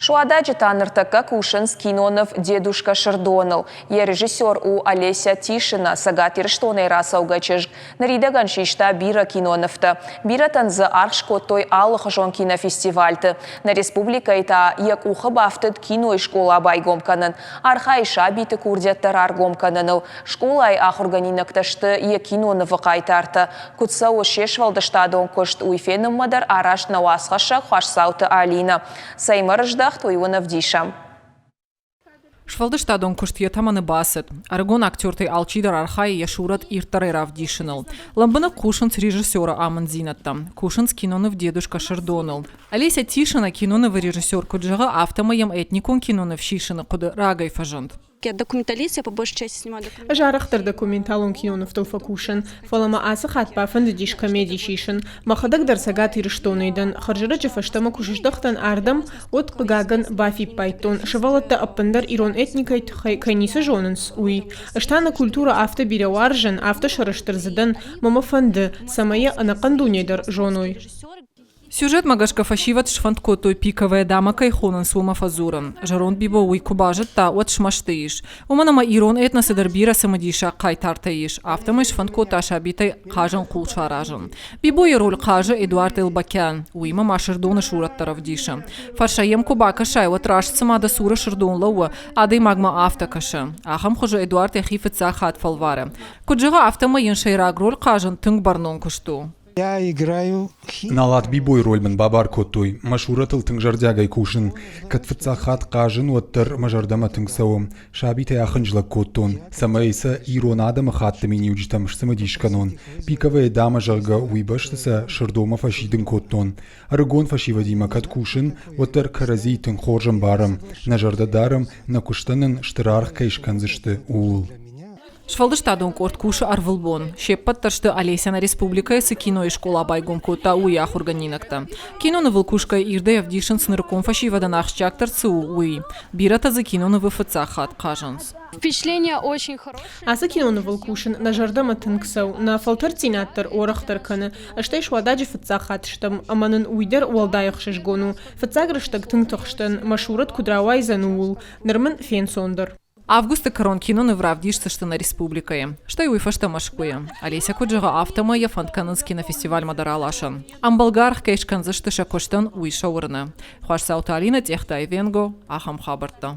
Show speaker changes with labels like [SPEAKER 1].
[SPEAKER 1] Суададжы та ныртӕккӕ кусынц киноныв «Дедушка Сырдон-ыл». Йӕ режиссер у Олеся Тишина, Цӕгат Ирыстонӕй рацӕугӕ чызг. Ныридӕгӕн систа бирӕ кинонывтӕ. Бирӕтӕн дзы аргъ скодтой алыхуызон кинофестивальты. Нӕ республикӕйы та йӕ къухы бафтыд кинойы скъола байгом кӕнын. Архайы сабиты курдиӕттӕ раргом кӕныныл. Скъолайы ахуыргӕнинӕгтӕ сты йӕ кинонывы хъайтартӕ. Куыд цӕуы се сфӕлдыстадон куыст, уый фенынмӕ дӕр арӕзт нӕ уацхӕссӕг Хуасдзауты Алинӕ. Цӕимӕ рыздӕхт, уый уын ӕвдисӕм.
[SPEAKER 2] Сфӕлдыстадон куыст йӕ тӕмӕны бацыд. Ӕрыгон актертӕй алчидӕр архайы йӕ сурӕт ирддӕрӕй равдисыныл. Лӕмбынӕг хъусынц режиссеры амынддзинӕдтӕм. Кусынц киноныв «Дедушка Сырдоныл». Олеся Тишина кинонывы режиссер куыд зӕгъы, афтӕмӕй йӕм этникон киноныв сисыны хъуыды рагӕй фӕзынд.
[SPEAKER 3] Я документалист, я по большей части снимаю документалист.
[SPEAKER 4] Ӕз арӕхдӕр документалон кинонывтыл фӕкусын, фӕлӕ мӕ ацы хатт бафӕндыдис комеди сисын. Мӕхӕдӕг дӕр Цӕгат Ирыстонӕй дӕн. Хӕрзӕрӕджы фӕстӕмӕ куы сыздӕхтӕн ардӕм, уӕд, хъыгагӕн, бафиппайдтон, сывӕллӕттӕ ӕппындӕр ирон этникӕйы тыххӕй кӕй ницы зонынц, уый. Ӕз та нӕ культурӕ афтӕ бирӕ уарзын, афтӕ сӕрыстыр дзы дӕн, мӕ мӕ фӕнды, цӕмӕй йӕ ӕнӕхъӕн дуне дӕр зоной.
[SPEAKER 2] Сюжетмӕ гӕсгӕ фӕсивӕд сфӕнд кодтой пиковая дама кӕй хонынц, уымӕ фӕдзурын. Зӕронд Бибо уый куы базыдта, уӕд смӕсты ис. Уымӕн ӕмӕ ирон этносы дӕр бирӕ цымыдисаг хъайтартӕ ис, афтӕмӕй сфӕнд кодта сабитӕй хъазӕн хъул саразын. Бибойы роль хъазы Эдуард Элбакян, уыимӕ ма Сырдоны сурӕт дӕр ӕвдисы. Фӕрсӕй йӕм куы бакӕсай, уӕд раст цыма дӕ цуры Сырдон лӕууы, адӕймагмӕ афтӕ кӕсы. Ахӕм хуызы Эдуард йӕхи фыццаг хатт фӕлвары. Куыд зӕгъы, афтӕмӕй йын сӕйраг роль хъазын тынг бӕрнон куыст у.
[SPEAKER 5] Я играю
[SPEAKER 6] Налат Бибойы роль мын бабар кодтой. Мӕ сурӕтыл тынг зӕрдиагӕй кусын. Кӕд фыццаг хатт хъазын, уӕддӕр мӕ зӕрдӕмӕ тынг цӕуы. Сабитӕй ахынджылӕг кодтон, цӕмӕй сӕ ирон адӕмы хатты миниуджытӕм сцымыдис кӕнон. Пиковая дама, зӕгъгӕ, уый бӕсты сӕ Сырдомӕ фӕсидын кодтон. Ӕрыгон фӕсивӕдимӕ кӕд кусын, уӕддӕр кӕрӕдзийы тынг хорз ӕмбарӕм, нӕ зӕрдӕ дарӕм, нӕ куыстӕн нын стыр аргъ кӕй скӕндзысты, ууыл.
[SPEAKER 2] Сфӕлдыстадон къорд кусы ӕрвылбон. Се ппӕт дӕр сты Олеся нӕ республикӕйы цы кинойы скъола байгом кодта, уый ахуыргӕнинӕгтӕ. Кинонывыл кусгӕ ирдӕй ӕвдисынц нырыккон фӕсивӕдӕн ахсджиагдӕр цы у, уый. Бирӕтӕ дзы кинонывы фыццаг хатт хъазынц.
[SPEAKER 3] Впечатление очень хорошее.
[SPEAKER 4] Ацы кинонывыл кусын нӕ зӕрдӕмӕ тынг цӕуы, нӕ фӕлтӕрддзинад дӕр уӕрӕхдӕр кӕны, стӕй Суададжы фыццаг хатт стӕм, ӕмӕ нын уый дӕр уӕлдай ӕхсызгон у. Фыццаг рӕстӕг тынг тыхстӕн, мӕ сурӕт куыд рауайдзӕн, ууыл. Ныр мын фенцондӕр.
[SPEAKER 2] Августы кӕрон киноныв равдисдзысты нӕ республикӕйы, стӕй уый фӕстӕ Мӕскуыйы. Олеся куыд зӕгъы, афтӕмӕй йӕ фӕнд кӕнынц кинофестивальмӕ дӕр аласын. Ӕмбӕлгӕ аргъ кӕй скӕндзысты сӕ куыстӕн, уый сӕ уырны. Хуасдзауты Алинӕ, Тъехтайы Венго, ахӕм хабӕрттӕ.